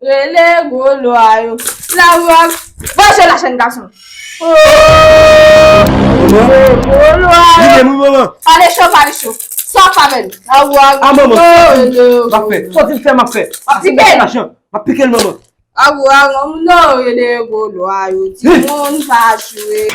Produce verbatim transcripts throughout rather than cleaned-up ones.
Rele gwo lwa yo. Lawòk. Voye je la, jèn gason. Oh, gwo lwa yo. Pale cho, pale cho. Sa w ap fè avè l? Lawòk. Ah, manman. Rele gwo. M ap fè. Sa w di m fè, m ap fè. M ap pike l. M ap pike l, manman. Agwo a granmoun yo rele gwo lwa yo, timoun pa jwe.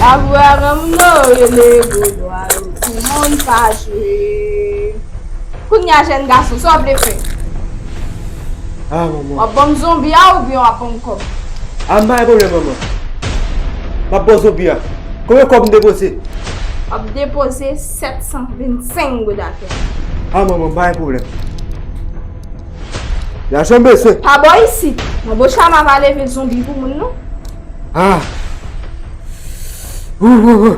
Agwo a granmoun yo rele gwo lwa yo, timoun pa jwe. Kounye a, jèn gason, sa w vle fè? Ah, manman. W ap ban m zonbi a oubyen w ap ban m kòb? Ah, m pa gen pwoblèm, manman. M ap ba w zonbi a. Konbyen kòb m depoze? W ap depoze sèt san vennsenk goud atè. Ah, manman, m pa gen pwoblèm. Lajan m bezwen. Pa bò isit. Manbo Chama pa leve zonbi pou moun, non. Ah. Ou, ou, ou.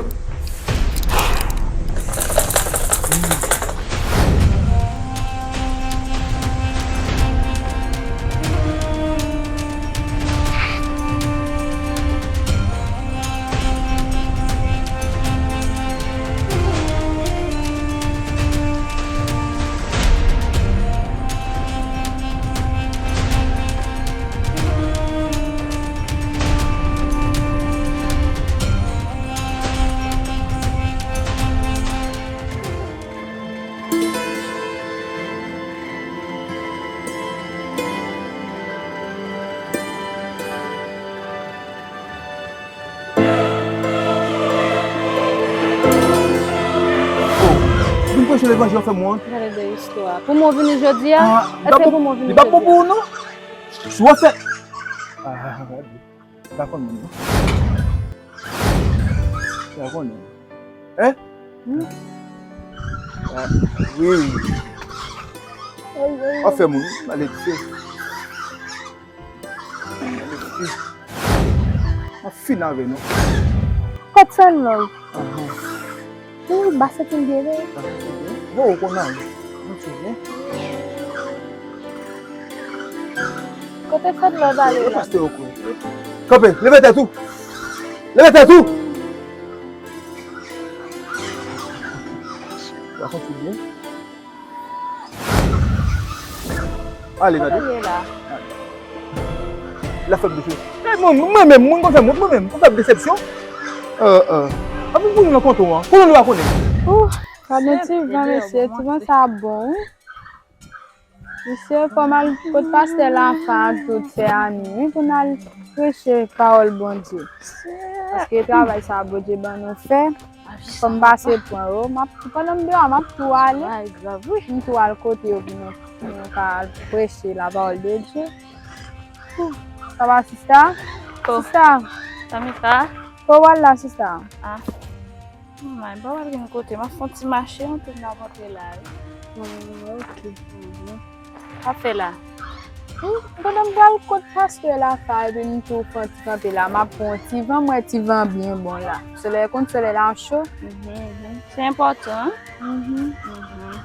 Oh, vin preche levanjil, fè m wont. Gade de istwa. Pou mwen vini jodi a, ah, èske pou mwen vini jodi a? Li pa bon pou ou, non. Si w ap fè. Ah, gade. Li pa konn moun, non. Li pa konn moun. Hein? Hmm? Ah, wi. Ay, ay, ay. W ap fè moun, ale dife. Ale dife. W ap fin avè nou. Kot sèl lòl? Ahan. Wi, ba santi m byen, wi. Ba santi m byen. Bon, ou konn ale. Santi m byen. Kote sèl lòl ale la? Pastè yo kwe. Kanpe, leve tèt ou. Leve tèt ou. Ba santi m byen. Ale, gade. Kote l ye la? L ap fè m deche. E, mwen, mwen menm, moun konn fè m wont, mwen menm, konn fè m desepsyon. Euh, euh. Api pou nou nan konto an. Kote nou pa konnen? Ouh, pa gen ti van, mesye, ti van sa bon, wi. Mesye, fò m al kot pastè Lafa ak tout sè Ani, wi, pou n al preche pawòl Bondye. Paske travay sa Bondye ban nou fè, fò m pase pran yo. M ap, pandan m deyò a, m ap tou ale. M tou al kote yo pou nou, pou nou ka al preche la parole de Dieu. Sa va, sista? Sista? Sa va? Kote w al la, sista? Ah. Mwen pa pral gen kote, m ap fè yon ti mache, anpil m ap antre la, wi. Ah, ok. Mhm. Sa fè la? Hmm, pandan m pral kot pastè Lafa epi m tou pran ti kanpe la, m ap pran yon ti van, m wè ti van byen bon la. Solèy konn solèy la cho. Mhm, mhm. Se enpòtan, wi. Mhm. Mhm.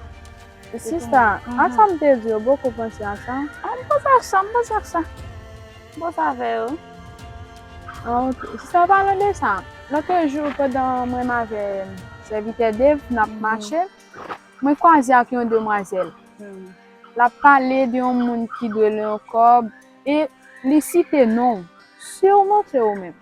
Sista, mhm, a sa m te di yo, boko panse a sa? Ah, m panse ak sa, m panse ak sa. M panse avè yo. Ah, ok. Sista, palan de sa, lòt jou, pandan mwen avè sèvitè Dave, n ap mache, mwen kwaze ak yon demwazèl. Hmm. L ap pale de yon moun ki dwe l yon kòb, e li site non w. Siman se ou menm.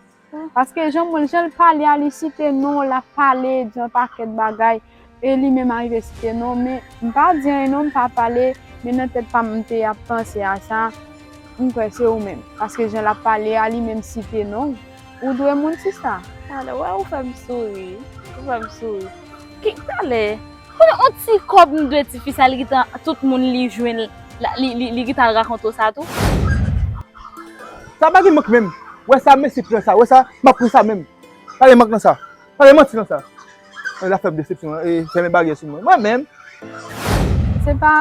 Paske jan moun, jan l pale a, li site non w, l ap pale, di yon pakèt bagay, e li menm arive site non w, men m pa di anyen non, m pa pale, men nan tèt pa m, m te ap panse a sa, m kwè se ou menm. Paske jan l ap pale a, li menm site non w. Ou dwe moun sista. Talè, wè, ou fè m souri. Ou fè m souri. Ki talè? Konnen yon ti kòb m dwe tifi sa, li gentan tout moun li jwenn la, li, li, li gentan al rakonte w sa tou. Sa pa gen mank menm. Wè sa, mesye pran sa. Wè sa, m ap pran sa menm. Pa gen mank nan sa. Pa gen manti nan sa. Wè, l ap fè m desepsyon, e, fèmen baryè sou mwen. Mwen menm. Se pa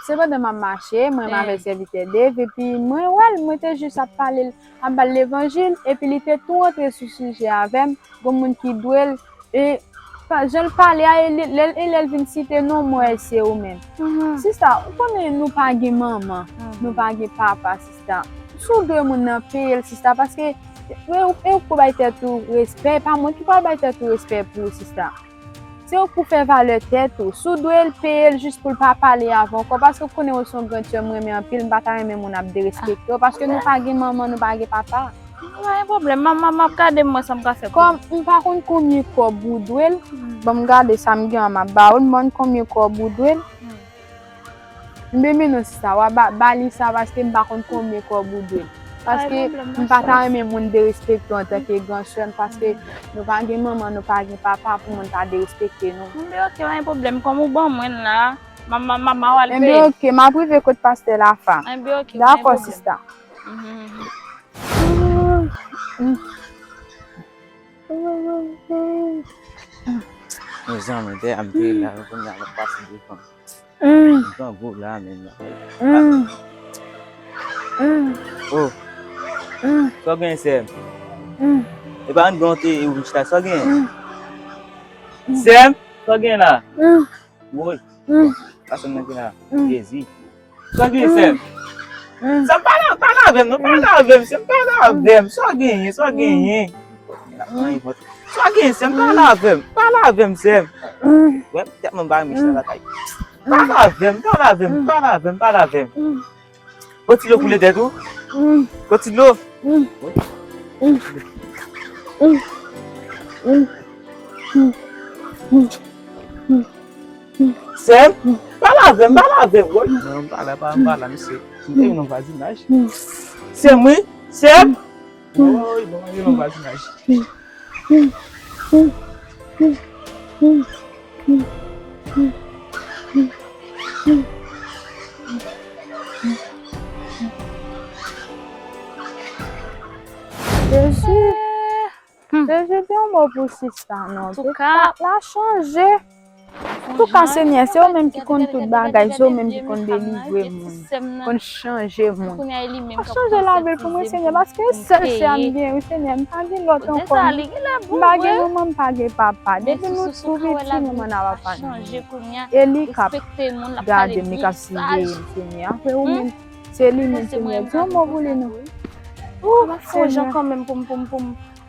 Se pandan m ap mache, mwen menm avèk sèvitè Dave, epi mwen wè l, mwen te jis ap pale l, ap ba l levanjil, epi li te tou rantre sou sijè avè m, gon moun ki dwe l, e pa, jan l pale a, e lè, lè, e lè l vin site non mwen, se ou menm. Mhm. Sista, ou konnen nou pa gen manman, mhm, nou pa gen papa, sista. Si w dwe moun nan, peye l, sista, paske e, e ou pou bay tèt ou respè, pa mwen ki pral bay tèt ou respè pou ou, sista. Se ou k pou fè valè tèt ou. Si w dwe l, peye l jis pou l pa pale avè w ankò, paske w konnen ou se yon grandsè m renmen anpil, m pa ta renmen moun ap derespekte w, paske nou pa gen manman, nou pa gen papa. Pa gen pwoblèm, m, m, m ap gade m wè sa m ka fè pou ou. Kòm m pa konn konbyen kòb ou dwe l, hmm, ban m gade sa m gen an m ap ba ou l, m konn konbyen kòb ou dwe l. Hmm. M benyen non sista, w a ba, ba li sa paske m pa konn konbyen kòb ou dwe l. Paske m pa ta renmen moun derespekte w antanke gran sè m, paske nou pa gen manman, nou pa gen papa pou moun ta derespekte nou. Enben, ok, pa gen pwoblèm. Kòm ou ban mwen l la, m a, m a, m a, m a al peye. Enben, ok, m ap rive kot pastè Lafa. Enben, ok, pa gen pwoblèm. Dakò, sista. Mhm, mhm. Mezanmi, dèyè m te la, kounye a m ap pase devan. Mm. M pran gwo la menm la. Mm. Mm. Oh. Mm. Sa w genyen, sè m? Mm. E pa ann gen yon te, e w chita, sa w genyen? Mm. Sè m, sa w genyen la? Mm. Woy. Mm. Sa sè m nan ki la? Mm. Jezi. Sa w genyen, sè m? Mm. Sè m, pale, pale avè m non, pale avè m, sè m, pale avè m. Sa w genyen, sa w genyen? Sa w genyen, sè m, pale avè m, pale avè m, sè m. Mm. Wè, tèt mwen ba m la lakay. Pale avè m, pale avè m, pale avè m, pale avè m. Yon ti dlo koule tèt ou? Yon ti dlo? Sè m, pale avè m, pale avè m, woy. Non, m pa la, pa, m pa la, mesye. M te nan vwazinaj. Sè m, wi, sè m. Woy, bon, m nan vwazinaj. Jezi. Hmm. Jezi, di yon mo pou sista non. Antouka, la chanje. Antouka, Senyè, se ou menm ki konn tout bagay, se ou menm ki konn delivre moun, konn chanje moun. Konn chanje lavi l pou mwen, Senyè, paske se sèl sè a m gen, wi, Senyè, m pa gen lòt ankò. M pa gen manman, m pa gen papa. Depi nou tou piti, nou menm nan papa nou. E li k ap gade m, li k ap siveye m, Senyè. Apre ou menm, se li menm, Senyè. Di yon mo pou li non. Ou, Senyè.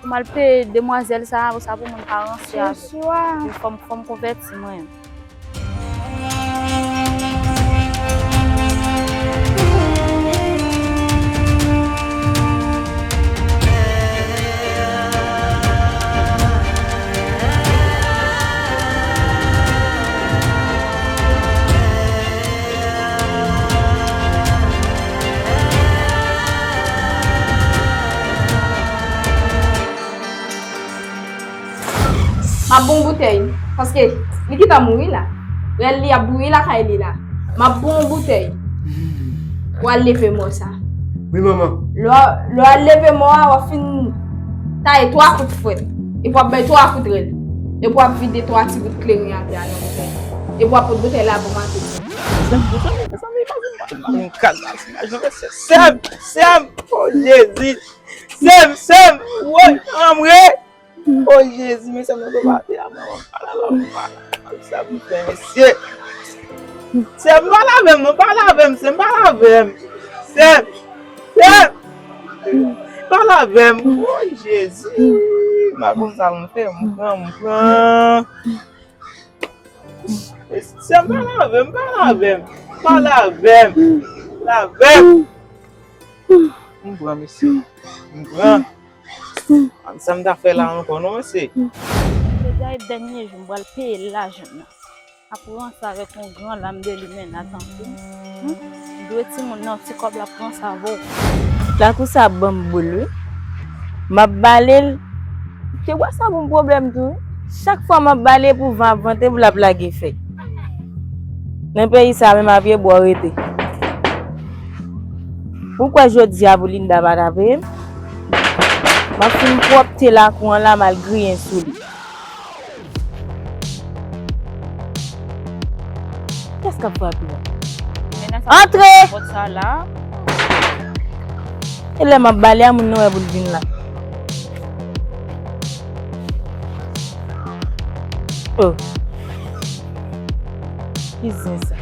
Pou m al peye demwazèl sa, sa pou moun pa ranse avè l. Jezi a. Fò m, fò m konvèti mwen. M ap bon boutèy, paske li gentan mouri la. Rèl li ap bouyi lakay li la. M ap bon boutèy. Ou al leve mò sa. Wi, manman. Lè w, lè w al leve mò a, w ap fin taye twa kout frèt. Epi w ap bay twa kout rèl. Epi w ap vide twa ti bout kleren atè a nan boutèy. Epi w ap pot boutèy la pou maten. Mezanmi, mezanmi, mezanmi, mezanmi, mezanmi, m kal nan ti imaj nan mesye. Sè m, sè m, o Jezi. Sè m, sè m, woy, anmwe. O Jezi, mesye, mwen pa te a, mwen pa la, mwen pa la. Sa pou fè, mesye. Sè m, pale avè m, non, pale avè m, sè m, pale avè m. Sè m, sè m, pale avè m. O Jezi. Mwen konn sa m fè, m pran, m pran. Sè m, pale avè m, pale avè m. Pale avè m. Pale avè m. M pran, mesye. M pran. Sa m ta fè la ankò non, mesye. Jodi a e dènye jou, m pral peye l lajan nan. Ap ranse avèk yon gran lam de limena tankou m. Hmm? M dwe timoun nan ti kòb la ap ranse avè w. Lakou sa ap ban m boul, wi. M ap bale l. Te bwa sa pou m pwoblèm tou, wi. Chak fwa m ap bale pou van ap vante, pou l ap lage fèy. Nan peyi sa, menm a pye bwa w rete. Ou kwè jodi a pou Linda pa ta peye m? M ap fin pwòpte lakou an la, m al griyen sou li. Kiyès k ap frape la? Antre! E lè m ap bale a, moun nan wè pou l vin la. Oh. Ki zen sa?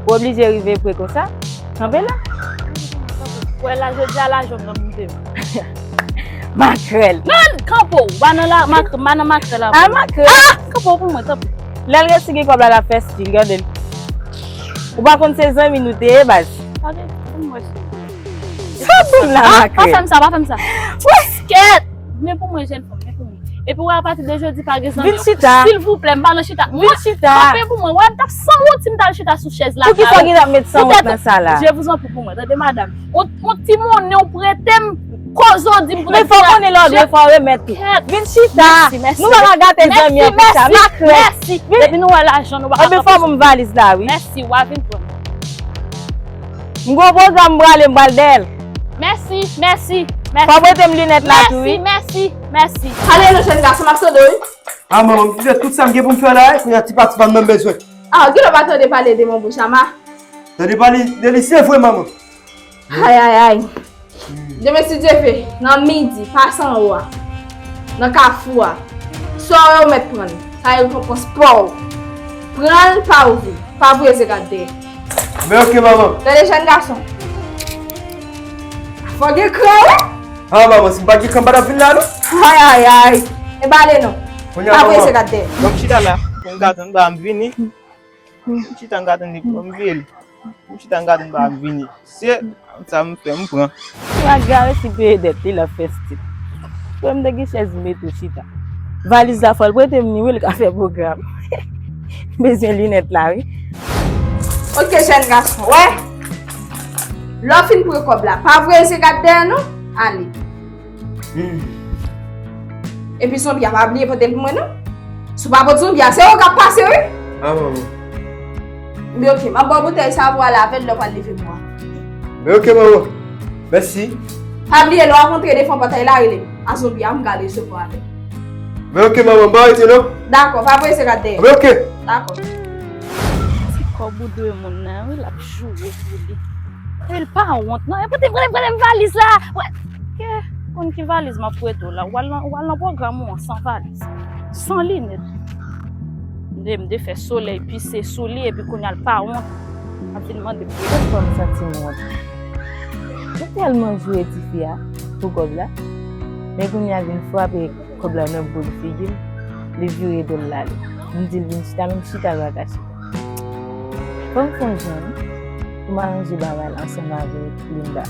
Ou oblije rive pre konsa? Kanpe la. Wè la, jodi a lajan m nan moute. Makrèl. Non, kanpe w. Pa nan la, mak-, pa nan makrèl la. Ah, makrèl. Ah, kanpe w pou mwen, tanpri. Lè l resi gen kòb la, l ap fè stil, gade l. Ou pa konn se zanmi nou te ye, baz. Gade, pou mwen. Sa pou m la, makrèl. Ah, pa fè m sa, pa fè m sa. Kèt! Men pou mwen, jèn fanm, men pou mwen. Epi wè, apati de jodi, pa gen zanmi. Vin chita. Silvouplè, m pa nan chita. Vin chita. Kanpe pou mwen. Wè, m t ap sanwont si m t al chita sou chèz la. Poukisa w gen ap met sanwont nan sa la? Je vous en prie pou mwen. Tande, madanm. On, on ti monnen ou prete m, koze w di m pou... Men fò w konnen lè w dwe, fò w remèt tou. Vin chita. Mèsi, mèsi. Nou pa ka gate zanmi an konsa. Makrèl. Mèsi. Depi nou wè lajan, nou pa ka kanpe. Ebyen, fò m valiz la, wi. Mèsi, w a vin pran. M gon pwogram m prale, m pral dèyè l. Mèsi, mèsi, mèsi. Fò w prete m linèt la tou, wi. Mèsi, mèsi, mèsi. Ale non, jèn gason, m ap tande w, wi. Ah, manman, m te fè tout sa m gen pou m fè la, e, kounye a ti pati pa m nan m bezwen. Ah, genlè w pa tande pale de mon bouch ama. Tande pale de li, se vre, manman. Ay, ay, ay. Demen, si Dye ve, nan midi, pase anwo a, nan kafou a, sa w wè ou mèt pran l, sa rekonpans pa w. Pran l pa ou vre, pa voye zye gad dèyè. Men oke, manman. Tande, jèn gason. Fò gen kran, wi. Ah, manman, si m pa gen kran, m pa t ap vin la, non. Ay, ay, ay. E bale non. Pa voye zye gad dèyè. Donk, chita la, pou m ka tann ba m vini. M chita, m ka tann li pou m vini. M chita, m ka tann ba m vini. Se sa m fè, m pran. Makrèl resi peye dèt li, l ap fè stil. Frè m te gen chèz m mete w chita. Valiz la fò l prete m ni wi, l ka fè pwogram. M bezwen linèt la wi. Oke, jèn gason, wè. Lè w fin pran kòb la, pa voye zye gad dèyè non. Ale. Hmm. Epi zonbi a pa bliye pote l pou mwen non. Si w pa pote zonbi a, se ou k ap pase wi. Ah, manman. Men oke, m ap ba w boutèy sa pou w ale avè l lè w pral leve mwa. Men oke, manman. Mèsi. Pa bliye, lè w ap antre devan pòtay la, rele m. A zonbi a, m ka resevwa avè l. Men oke, manman, m pa rete non. Dakò, pa prese gade. Men oke. Dakò. Se kòb ou dwe moun nan wi, l ap joure pou li. Epi l pa wont non. Epi te prete, prete m valiz la. Wè. Ke, konn ki valiz m ap prete w la. W al nan, w al nan pwogram ou an san valiz. San linèt. M te, m te fè solèy pise sou li epi kounye a l pa wont. Ap vin mande m. Kèk fwa m santi m wont. Mwen tèlman joure tifi a pou kòb la. Men kounye a vin frape kòb la nan boul figi l, li vire do l l ale. M di l vin chita, men m chita l pa ka chita. Fò m fè yon jan wi, pou m aranje bagay la ansanm avèk Linda.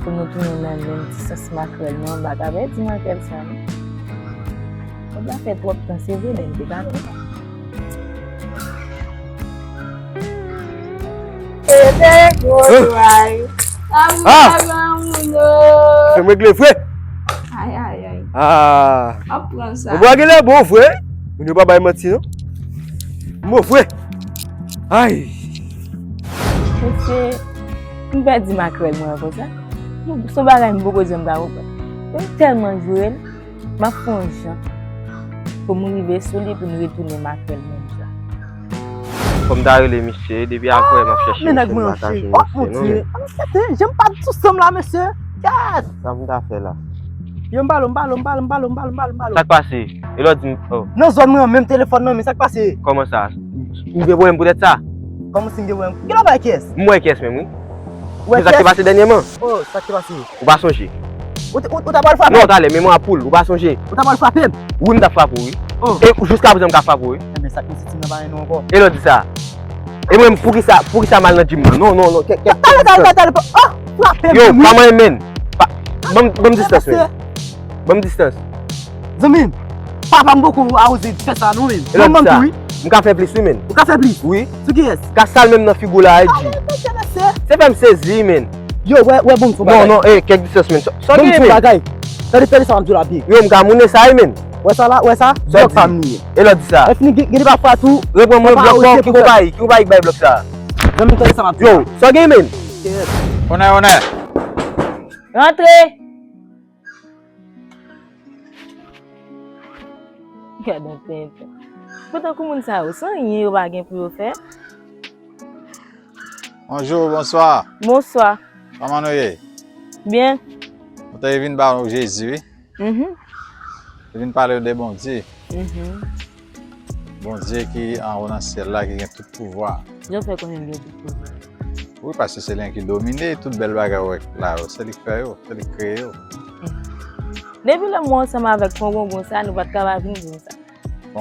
Pou nou tounen nan menm ti sans makrèl nou, m pa ka pèdi makrèl sa non. Kòb la fè twòp tan, se vre, men m te ka pran. Ede gwo dway. Sa moun pa gran moun non. Fè m regle vre. Ay, ay, ay. Ah. M ap pran sa. Bon, bagay la bon vre. Moun yo pa bay manti non. Bon vre. Ay. Mesye, m pèdi makrèl mwen an konsa. Se yon bagay m poko janm ka konprann. Mwen tèlman joure l. M ap fè yon jan. pou m rive sou li, pou n retounen makrèl menm jan. Fò m ta rele misye, depi avè m ap chèche misye, m pa ka jwenn misye non, men. Tete, jan m pa t sou sanm la, mesye. Gad! Sa pou m ta fè la? Yo, m pale w, m pale w, m pale w, m pale w, m pale w, m pale w, m pale w. Sa k pase? E lè w di m, oh. Nan zòn mwen an, menm telefòn nan, men sa k pase? Kòman sa? Ou gen pwoblèm poutèt sa? Kòman si m gen pwoblèm? Gen lòt bagay kiyès? M wè kiyès menm, wi. Ou wè kiyès? Sa k te pase dènyèman? Oh, sa k te pase? Ou pa sonje? Ou te, ou, ou ta pral frape m? Non, talè, memwa poul, ou pa sonje? Ou ta pral frape m? Wi, m t ap frape w, wi. Oh. E jiska prezan m ka frape w, wi. Enben, sa k pase, ti m nan pa renmen w ankò. E lè w di sa? E mwen, poukisa, poukisa m al nan gym nan? Non, non, non, kèk, kèk, talè, talè, talè, talè, oh, frape m, wi. Yo, pa manyen men. Pa, ban m, ban m distans, men. Ban m distans. Zanmi m, papa m poko oze fè sa non, men. E lè w di sa? Manman m tou, wi. M ka fè plis, wi, men. Ou ka fè plis? Wi. Sou kiyès? Ka sal menm nan figi w la, G. Se fè m sezi, men. Yo, wè, wè, bon, sou bagay. Non, non, eh, kèk distans, men. Sa w gen, men? Tande, tande sa m ap di w la byen. Yo, m ka mounen sa, wi, men. Wè sa la, wè sa? Blòk pa m li ye. E lè w di sa? Lè fini, gen, gen de pafwa tou. Reprann mwen blòk, bon, ki konpayi, ki konpayi k bay blòk sa? Zanmi, tande sa m ap di w la. Yo, sa w gen, men? Onè, onè. Rantre! Gad yon tenten. Pou tankou moun sa yo, se anyen yo pa gen pou yo fè. Bonjou, bonswa. Bonswa. Kòman nou ye? Byen. Nou te vin ba nou Jezi, wi. Mhm. Te vin pale de Bondye. Mhm. Bondye ki anwo nan syèl la, ki gen tout pouvwa. Jan w fè konnen l gen tout pouvwa? Wi, paske se li menm ki domine, tout bèl bagay ou wè la yo, se li k fè yo, se li k kreye yo. Depi lè m wè w ansanm avèk Kongongon sa, nou pa t ka pa vin konsa.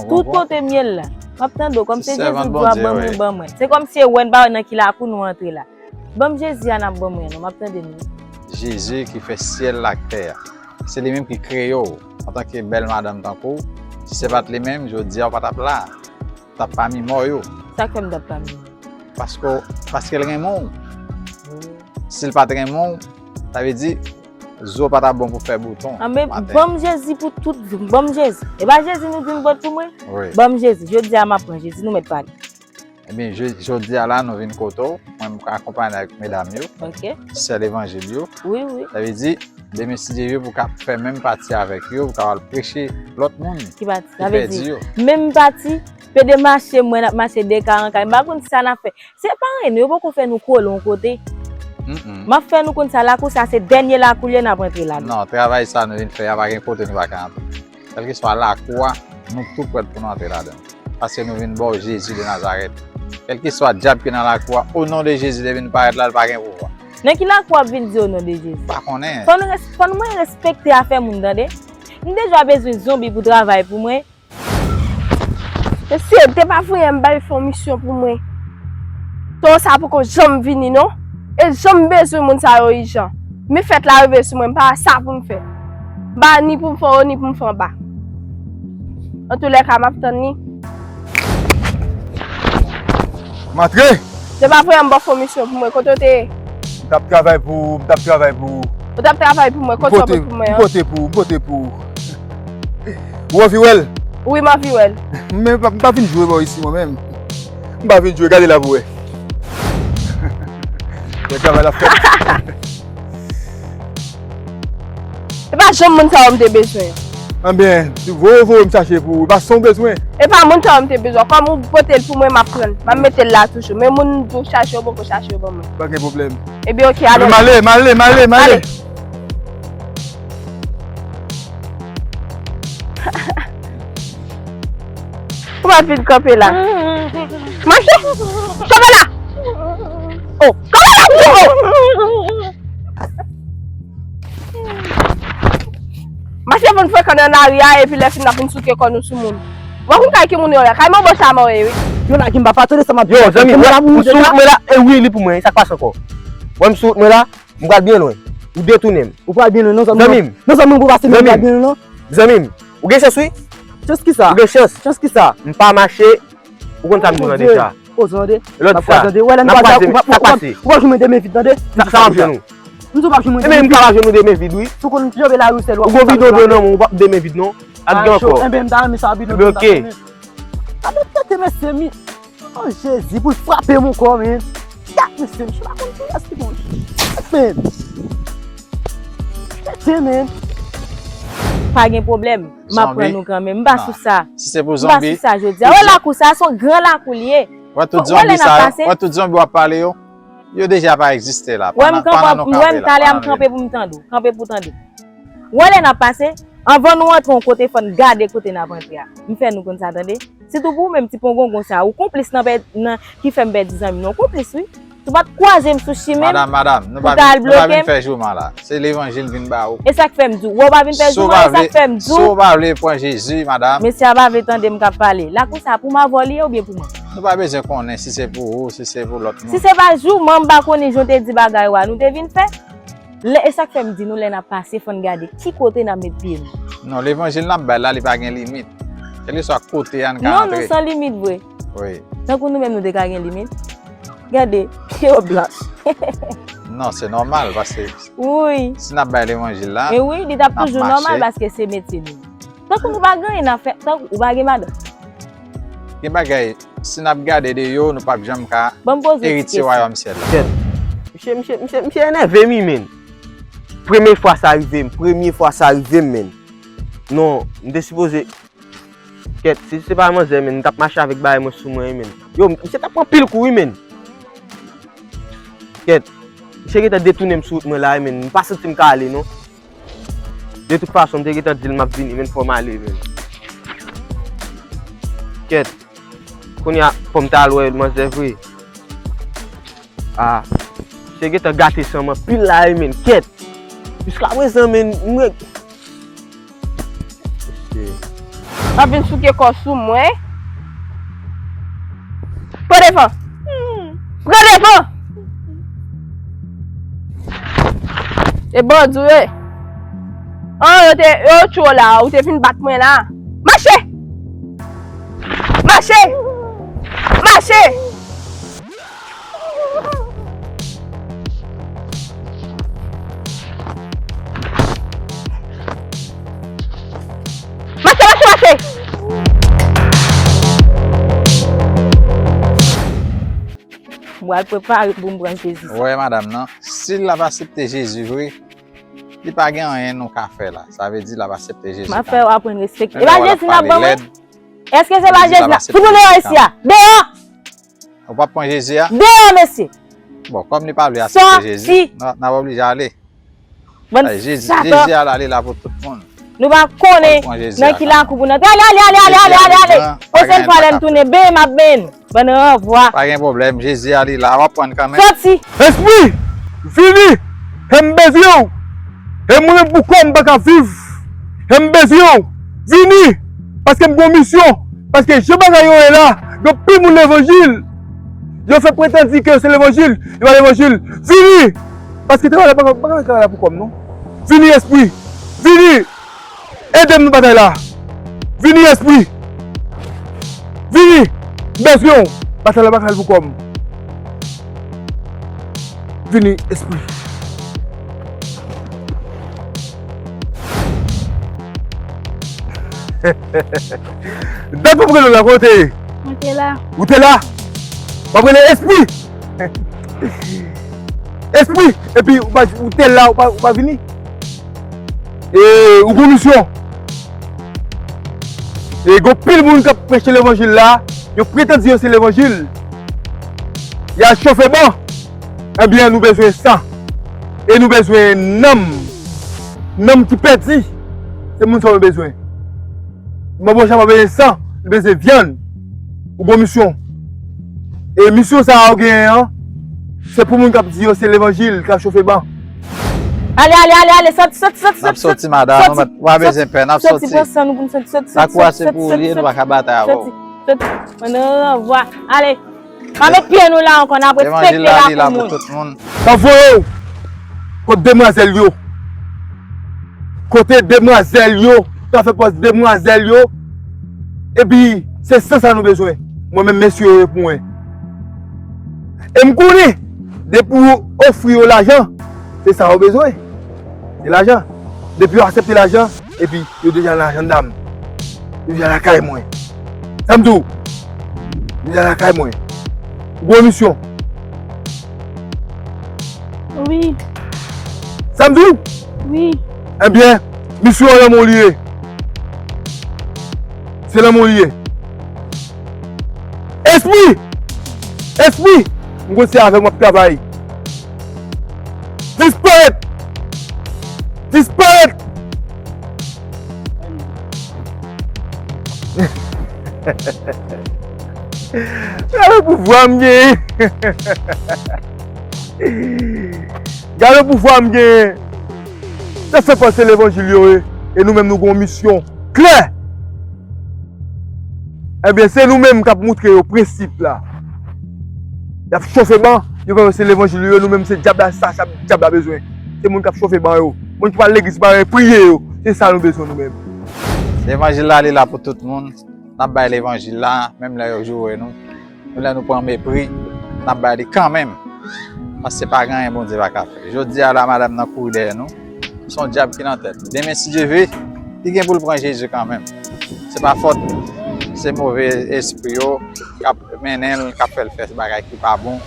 Tout kote m ye la, m ap tande w, kòm se Jezi di w a ban mwen, ban mwen. Se kòmsi e wè n pa wè nan ki lakou nou antre la. Ban m Jezi a n ap ban mwen an non, m ap tande nou. Jezi ki fè syèl la ak tè a. Se li menm ki kreye w antanke bèl madanm tankou w. Si se pa t li menm, jodi a w pa t ap la. W t ap pami mò yo. Sa k fè m t ap pami mò? Paske, paske l renmen w. Si l pa t renmen w, sa vle di, zo pa t ap bon pou fè bouton maten. Anben, ban m Jezi pou tout vi m. Ban m Jezi. E pa Jezi nou di nou pot pou mwen? Wi. Ban m Jezi. Jodi a, m ap pran Jezi. Nou mèt pale. Ebyen, je-, jodi a la, nou vin kote w. Mwen, m akonpaye avèk medam yo. Ok. Sè levanjil yo. Wi, wi. Sa vle di, demen, si Dye vle, pou w ka fè menm pati avèk yo, pou w ka al preche lòt moun ki pèdi yo. Menm pati, pede mache, mwen ap mache de kay an kay. M pa konn sa n ap fè. Se parenn, yo poko fè nou kole yon kote. Mm-mm. M ap fè nou konn sa, lakou sa se dènye lakou l ye n ap rantre ladan. Non, travay sa nou vin fè a, pa gen kote nou pa ka antre. Kèlkeswa lakou a, nou tou prèt pou nou antre ladan l. Paske nou vin ba w Jezi de Nazarèt. Kèlkeswa dyab ki nan lakou a, o non de Jezi, depi n parèt la, l pa gen pouvwa. Nan ki lakou w ap vin di o non de Jezi? Pa konnen. Fò n res-, fò n mwen respekte afè moun, tande. M deja bezwen zonbi pou travay pou mwen. Mesye, te pa voye m bay fè yon misyon pou mwen. Tan sa poko janm vini non. E janm bezwen moun sa yo ijan. Men fèt la rive sou mwen, m pa wè sa pou m fè. M pa ni pou m fè o, ni pou m fè anba. Antoulèka, m ap tann li. M antre! Te pa voye m ba w fè yon misyon pou mwen, kote w te ye? M t ap travay pou ou, m t ap travay pou ou. Ou t ap travay pou mwen, kote w ap pou mwen an? M pote pou ou, m pote pou ou. Ou anvi wè l? Wi, m anvi wè l. Men m pa, m pa vin jwe bò isi mwen menm. M pa vin jwe, gade la pou wè. Wè travay la fèt. Se pa janm moun sa yo m te bezwen an. Anben, voye, voye m chache pou ou. E pa sa w bezwen. E pa moun sa yo m te bezwen. Kòm ou pote l pou mwen, m ap pran l. M ap mete l la toujou. Men moun m di w chache yo, poko chache yo ban mwen. Pa gen pwoblèm. Ebyen, oke, ale. M ale, m ale, m ale, m ale. Ale. Ou pa vin kanpe la. Mache! Kanpe la! Oh, kanpe la, m di w! Mache vin frekan nan lari a, epi lè fini n ap vin souke kò nou sou moun. Ou pa konn kay ki moun yo ye, kay manbo sa mò ye, wi. Yo, la ki m pa patone sa m ap di. Yo, zanmi, m sou wout mwen la, e wi, li pou mwen, sa k pase ankò? Wè m sou wout mwen la, m pral byen lwen. Ou detounen m. Ou pral byen lwen, non, zanmi m. Zanmi m. Non, zanmi m, pou pase, men m pral byen lwen, non. Zanmi m, ou gen chans, wi. Chans ki sa? Ou gen chans. Chans ki sa? M pa mache. Ou konn sa m di w lan deja. O, tande. Lòt sa, n ap kwaze, sa k pase? Ou p ap jwenn mwen demen vit, tande. Sa, sa m ap jwenn ou? M di w p ap jwenn mwen demen vit. Ebyen, m pa jwenn ou demen vit, wi. Si w konn janbe lari w sèl, w ap... Ou gon bidon dlo nan men w, ou p ap demen vit, non. Ak gen ankò. Enben, m ta renmen sa, bidon dlo. Ebyen, oke. Gade tete mesye, mi. Oh, Jezi, pou l frape m ankò, men. Gad, mesye, misye pa konn kiyès li, men. Tete, men. pa gen pwoblèm. M ap pran nou kanmenm. M pa sou sa. Si se pou zonbi, m pa sou sa jodi a. Wè lakou sa, se yon gran lakou li ye. Wè tout zonbi sa yo, wè tout zonbi w ap pale yo, yo deja pa egziste la. Wè m kanpe, wè m talè a m kanpe pou m tande w. Kanpe pou w tande. Wè lè n ap pase, anvan nou antre yon kote, fò n gade kote n ap antre a. M fè nou konn sa, tande. Sitou pou ou menm, ti pongongon sa, ou konplis nan, nan ki fè m pèdi zanmi nou. Ou konplis, wi. Si w pa t kwaze m sou chimen m, madam, madam, nou pa vin fè jouman la. Se levanjil n vin ba ou. E sa k fè m di w, wè w pa vin fè jouman, e sa k fè m di w. Si w pa vle pran Jezi, madam. Mesye a pa vle tande m k ap pale. Lakou sa pou m avè w li ye oubyen pou mwen? Nou pa bezwen konnen si se pou ou, si se pou lòt moun. Si se pa jouman, m pa konnen jan w te di bagay ou a, nou te vin fè. Lè, e sa k fè m di nou, lè n ap pase, fò n gade ki kote n ap met pye nou. Non, levanjil n ap bay la, li pa gen limit. Kèlkeswa kote a n ka antre. Non, nou san limit vre. Wi. Tankou nou menm nou te ka gen limit. Gade, pye yo blanch. Non, se nòmal, paske si n ap bay levanjil la, e wi, li t ap toujou nòmal, paske se metye nou. Tankou nou pa gen anyen n ap fè, tankou ou pa gen madanm. Gen bagay, si n ap gade de yo, nou p ap janm ka eritye wayòm syèl la. Kèt. Misye, misye, misye, misye enève m, wi, men. Premye fwa sa rive m, premye fwa sa rive m, men. Non, m te sipoze, kèt, si se pa manzè, men, m t ap mache avèk bagay mwen sou mwen, wi, men. Yo, misye t ap pran pil kou, wi, men. Kèt, misye gentan detounen m sou wout mwen la, wi, men. M pa santi m ka ale, non. De tout fason, m te gentan di l m ap vini, men fò m ale, men. Kèt. Kounye a, fò m t al wè manzè vre. Ah, misye gentan gate san m anpil la, wi, men. Kèt. Jiskaprezan, men, mwen. Mesye. W ap vin souke kò sou mwen. Pran devan. Pran devan. E bandi w ye. An, yo te, yo tchwe w la, ou te vin bat mwen la. Mache! Mache! Mache! Mache, mache, mache! M pral prepare pou m pran Jezi sa. Wè, madanm nan, si l ap aksepte Jezi vre, li pa gen anyen nou ka fè la. Sa vle di l ap aksepte Jezi kanmenm. M ap fè w aprann respekte. E pa Jezi n ap ban mwen? Èske se pa Jezi n ap... Fout nou deyò isi a! Deyò! Ou p ap pran Jezi a? Deyò, mesye! Bon, kòm li pa vle aksepte Jezi, n ap, n ap oblije ale. Bann satan. Jezi a la, li la pou tout moun. Nou pa konnen nan ki lakou pou n antre. Ale, ale, ale, ale, ale, ale, ale. Pwochèn fwa lè n tounen, ben, m ap ben nou. Bann ranvwa. Pa gen pwoblèm, Jezi a, li la, w ap pran kanmenm. Soti! Espri, vini! E m bezwen w! E mwen menm pou kò m, m pa ka viv! E m bezwen w! Vini! Paske m gen yon misyon! Paske jan bagay yo ye la, gen anpil moun levanjil. Yo fè pretann di ke yo se levanjil, yo pa levanjil. Vini! Paske travay la pa ka, pa ka travay la pou kò m, non. Vini, espri! Vini! Ede m nan batay la! Vini, espri! Vini! M bezwen w! Batay la pa ka travay pou kò m. Vini, espri! Dat m ap rele w la, kote w te ye? Mwen te la. Ou te la? M ap rele espri! Espri! Epi ou pa, ou te la, ou pa, ou pa vini? E, ou gon misyon. E gon pil moun k ap preche levanjil la, yo pretann di yo se levanjil. Y al chofe ban. Ebyen, nou bezwen san. E nou bezwen nanm. Nanm ki pèdi. Se moun sa yo bezwen. Manbo Chama bezwen san. Li bezwen vyann. Ou gon misyon. E misyon sa a ou genyen an, se pou moun k ap di yo se levanjil, k ap chofe ban. Ale, ale, ale, ale, soti, soti, soti, soti, soti. N ap soti, madanm, ou pa bezwen pè, n ap soti. Soti, pran san nou pou n soti, soti, soti. Lakou a se pou ou li ye, nou pa ka batay avè w. Soti, soti. Mwen nan ranvwa. Ale. Pa met pye nou la ankò, n ap respekte lakou moun. Levanjil la, li la pou tout moun. N ap voye w kot demwazèl yo. Kote demwazèl yo, ta fè pòz demwazèl yo. Epi, se san sa nou bezwen. Mwen menm, mesye yo ye pou mwen. E m konnen, depi w ofri yo lajan, se sa yo bezwen. Se lajan. Depi yo aksepte lajan, epi yo deja nan ajanda m. Yo deja lakay mwen. Sa m di w? Yo deja lakay mwen. Ou gon misyon? Wi. Sa m di w? Wi. Ebyen, misyon an nan men w li ye. Se lanmò li ye. Espri! Espri! M konn se avè w m ap travay. Disparèt! Disparèt! Gade pouvwa m genyen! Gade pouvwa m genyen! Sa fè pase levanjil yo ye, e nou menm nou gen yon misyon klè! Ebyen, se nou menm k ap moutre yo prensip la. Y ap chofe ban, yo panse se levanjil yo, nou menm se dyab la, sa, sa dyab la bezwen. Se moun k ap chofe ban yo, moun ki pral legliz ban yo, priye yo. Se sa nou bezwen nou menm. Levanjil la, li la pou tout moun. N ap bay levanjil la, menm lè yo joure nou. Menm lè nou pran mepri, n ap bay li kanmenm. Paske se pa gen anyen Bondye pa ka fè. Jodi a la, madanm nan kouri dèyè nou. Se yon dyab ki nan tèt li. Demen, si Dye vle, li gen pou l pran Jezi kanmenm. Se pa fòt se move espri yo k ap mennen l, k ap fè l fè bagay ki pa bon,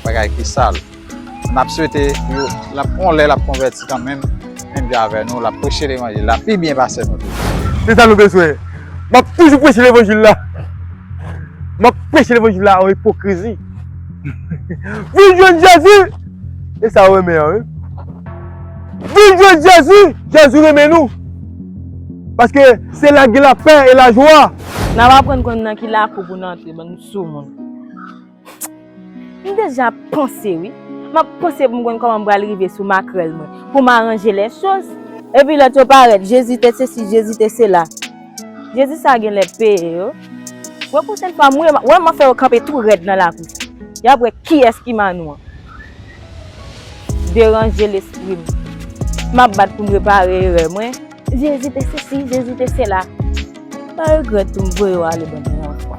bagay ki sal. N ap swete yo, l ap, yon lè l ap konvèti kanmenm, menm jan avè nou, l ap preche levanjil la pi byen pase nou tou. Se sa nou bezwen. M ap toujou preche levanjil la. M ap preche levanjil la an ipokrizi. Vin jwenn Jezi! E sa yo renmen an, wi. Vin jwenn Jezi! Jezi renmen nou. Paske se la gen lapè e lajwa. N ap aprann konn nan ki lakou pou n antre, bann soumoun. M deja panse, wi. M ap panse pou m konn kòman m pral rive sou makrèl mwen, pou m aranje lèchoz. Epi lòt yo parèt, Jezi te sesi, Jezi te sela. Jezi sa genlè peye yo. Wè pwochèn fwa, m wè, wè m ap fè yo kanpe tou rèd nan lakou. Y ap wè kiyès ki manou an. Deranje lespri m. M ap bat pou m repare erè mwen. Jezi te sesi, Jezi te sela. Pa regrèt tou m voye w ale, bann yon fwa.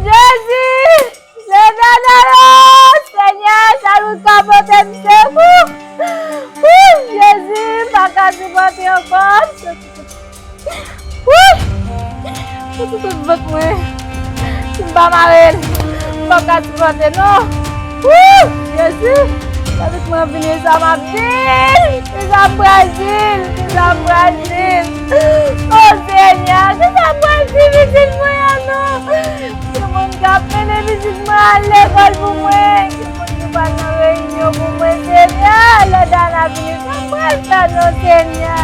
Jezi! Letènèl, o Senyè, sa nou ka pote m sekou. Wouy, Jezi, m pa ka sipòte ankò. Wouy! Soti tout vant mwen. Si m pa mare l, m p ap ka sipòte non. Wouy! Jezi! Sa tout mwen vini sa m ap di. Kisa m pral di l? Kisa m pral di l? O Senyè, kisa m pral di pitit mwen an non? Ki moun k ap mennen pitit mwen al lekòl pou mwen? Ki moun ki pral nan reyinyon pou mwen, Senyè? Lè Dana vini, sa m pral fè non, Senyè?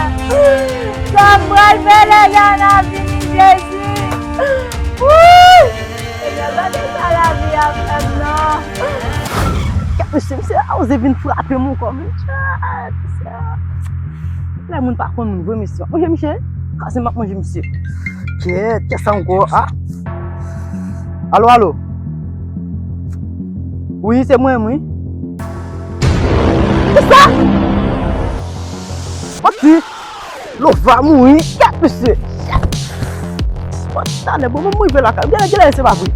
Sa m pral fè lè Dana vini, Jezi? Wouy! Senyè, gade sa lavi a fè m non. Kèt mesye, misye a oze vin frape m ankò, men. Kèt mesye. Lè moun pa konn moun vre, mesye. Manje misye. Kraze m ap manje misye. Kèt, kèt sa ankò. Ah. Alo, alo. Wi, se mwen, wi. Kisa? Manti. Lova mouri. Kèt, mesye. Kèt. Bon, talè, bon, bon, mwen rive lakay. Genlè, genlè, se pa vre.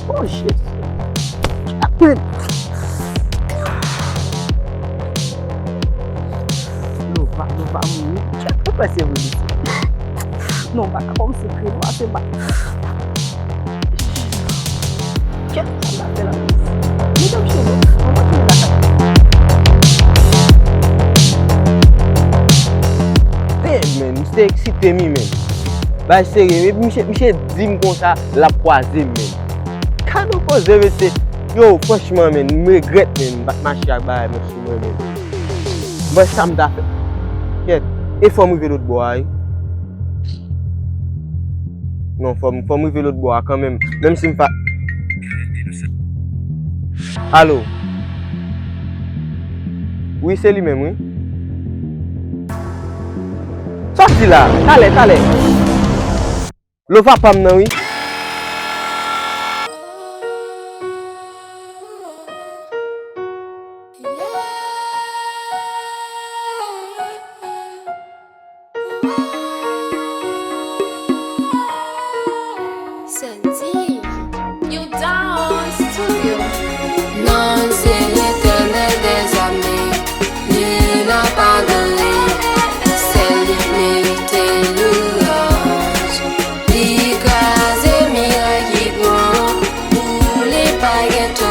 Oh, Jezi. Kèt, men. Lova, Lova mouri. Kèt, ou kwè se vre, mesye? Non, m pa ka kòmanse kriye, non, ase m pa. Kèt, sa m ap fè la? Medam cheve, mwen mwen tounen lakay. Damn, man, misye eksite m, wi, man. Bay serye, epi misye, misye di m konsa, l ap kwaze m, man. Gade yon koze, mesye. Yo, franchman, man, m regrèt, man, m pa t mache ak bagay, man. Mwen menm. Mwen sa m ta fè. Kèt. E fò m rive lòt bò a, wi. Non, fò m, fò m rive lòt bò a kanmenm. Menm si m pa. Alo. Wi, se li menm, wi. Sa w di la? Talè, talè. Lova pa m nan, wi. Santi. Yon Down Studio. Non l se Letènèl dèzame, li la pa gen limit, li merite louwanj. Li kraze miray ki pran, pou li pa gen to.